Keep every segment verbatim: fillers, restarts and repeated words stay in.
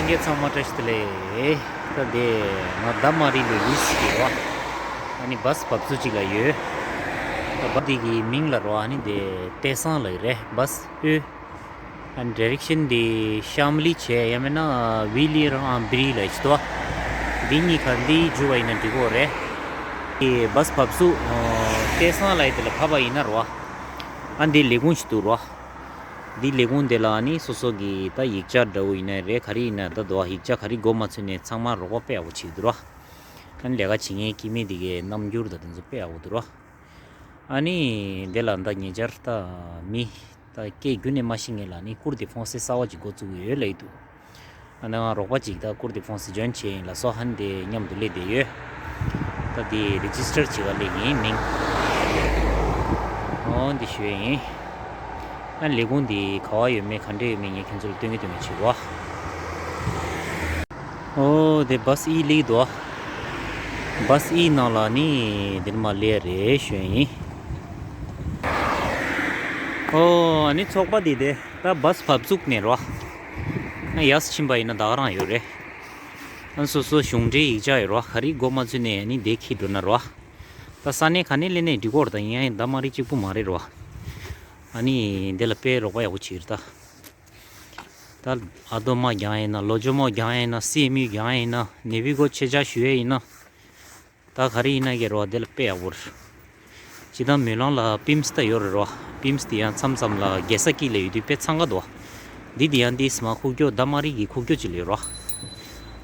ཁྱེད་ཚང་མ་བཀྲ་ཤིས་བདེ་ལེགས། ད་དེ་ང་རྡ་རམ་རི་ལ་ཡོད་ཟེར་གི་རོ། ཨ་ནི་བཱས་བབས་ཚུགས་ཅིག་ལ་ཡོད། ད་བཱས་དེ་གི་མིང་ལ་རོ། ཨ་ནི་དེ་ཏེ་སང་ལ་ཡི་རེད། བཱས་ཨོ། ཨ་ནི་ཌི་རེག་ཤན་དེ་ཤམ་ལི་བྱས་ཡང་མིན་ན་ཝི་ལི་རང་ཨམ་བི་རི་ལ་ཡི་ཅི་དོ། འདི་གཉིས་ཁ་འདི་འཇུ་བ་ཡིན་ན་འགྲིག་གོ་རེད། དེ་བཱས་བབས་ཚུགས། ཏེ་སང་ལ་ཡི་དེ་ལ་བབས་པ་ཡིན་ན་རོ། ཨ་འདི་ལས་ཁུངས་ཤིག་འདུག་རོ། འདི་ལས་ཁུངས་དེ་ལ་ཨ་ནི་སོ་སོ་གི་ད་ཡིག་ཆ་འདྲ་བོ་ཡིན་ན་རེད། ག་རེ་ཡིན་ན་ད་དོ། ཡིག་ཆ་ག་རེ་མགོ་མ་ཚོས་ནས་ཚང་མ་རོགས་པ་དཔེ་ཡག་པོ་བྱེད་ཀྱི་འདུག་རོ། ཨ་ནི་ལས་ཀ་བྱེད་མཁན་སྐྱེ་དམན་དེ་གའི་རྣམ་འགྱུར་ད་དེ་ཚོ་དཔེ་ཡག་པོ་འདུག་རོ། ཨ་ནི་དེ་ལ་ད་ཉེ་ཆར་ད་མི་ད་སྐད་རྒྱུན་ནས་མ་ཤེས་མཁན་ལ་ནི་ཀུར་དེ་ཧྥོང་སེ་གསར་པ་ཅིག་འགོ་བཙུགས་ཡོད་ལབ་ཀྱི་འདུག་ཨ་ནི་ང་རོགས་པ་ཅིག་ད་ཀུར་དེ་ཧྥོང་སེ་ཇོན་བྱས་ཡིན་ལ་སོ། ཧན་དེ་མཉམ་དུ་སླེབས་བསྡད་ཡོད། ད་དེ་རི་ཇི་སི་ཊར་བྱེད་ག་སླེབས་ཡིན་མིང་། འོ་འདི་ཞུ་ཡ་ཡིན། ཨ་ལས་ཁུངས་འདི་ག་བ་ཡོད་མེད་ག་འདྲ་ཡོད་མེད་ངས་ཁྱེད་ཚོ་ལ་སྟོན་གི་སྟོན་གི་བྱེད་གོ། ཨོ་དེ་བཱས་ཨི་ལིག་དོ། བཱས་ཨི་ནང་ལ་ནི་འདིར་མ་ལས་རེད་ཞུ་ཡ་ཡིན། ཨོ་ཨ་ནི་ཚོགས་པ་འདི་དེ་ད་བཱས་བབས་ཚུགས་ནས་རོ། ཨ་ཡར་ཕྱིན་པ་ཡིན་ན་ད་ག་རང་ཡོད་རེད། ཨ་སོ་སོ་གཞུང་འབྲེལ་ཡིག་ཆ་ཡོད་རོ། ག་རེ་མགོ་མ་ཚོས་ནས་ནི་དེ་འཁྱེར་འགྲོ་ན་རོ། ད་ས་གནས་ག་ནས་སླེབས་ནས་འགྲིག་གོ་རེད། ད་ཡིན་ཡང་རྡ་རམ་རི་གཅིག་པུ་མ་རེད་རོ། ཨ་ནི་དེ་ལ་དཔེ་རོགས་པ་ཡག་པོ་བྱེད་རེད་ད། ད་ཨ་མདོ་མ་རྒྱང་ཡིན་ན། ལོ་ཇོ་མོ་རྒྱང་ཡིན་ན། སི་ཨེམ་ཡུ་རྒྱང་ཡིན་ན། ནེ་བི་གོ་ཆེད་བཅར་ཞུ་ཡས་ཡིན་ན། ད་ག་རེ་ཡིན་ན་གི་རོ་དེ་ལ་དཔེ་ཡག་པོ་རེད། ཇི་ལྟར་མོན་ལམ་ལ་པིམ་སི་ད་ཡོད་རེད་རོ། པིམ་སི་དེ་ཡང་མཚམས་མཚམས་ལ་རྒྱལ་ས་དཀྱིལ་ལ་ཡོད་དུས་དཔེ་འཚང་ཁ་འདུག་འདི་དེ་ཡང་འདི་སི་མ་ཁུག་ཀྱོག་རྡ་རམ་རི་གི་ཁུག་ཀྱོག་ཅིག་ལ་ཡོད་རོ།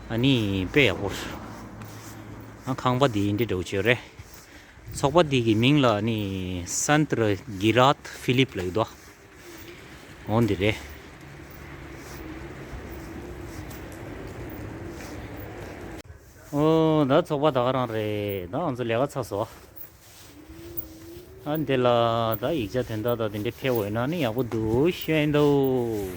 ཨ་ནི་དཔེ་ཡག་པོ་རེད། ཨ་ཁང་པ་འདི་འདི་འདྲ་བོ་ཅིག་ཡོད་རེད། ཚོགས་པ་འདི་གི་མིང་ལ་ནི་སན་ཏྲ་གི་རཱད་ཕི་ལིབ་ལབ་ཀྱི་འདུག་འོ་འདི་རེད། ཨོ་ད་ཚོགས་པ་ད་ག་རང་རེད། ད་ང་ཚོ་ལས་ཀ་ཚར་སོང་། ཨ་འདི་ལ་ད་ཡིག་ཆ་དོན་དག་ད་དེ་འདྲ་ཕེབས་འོས་ན་ནི་ཡག་པོ་འདུག་ཤོད་འདུག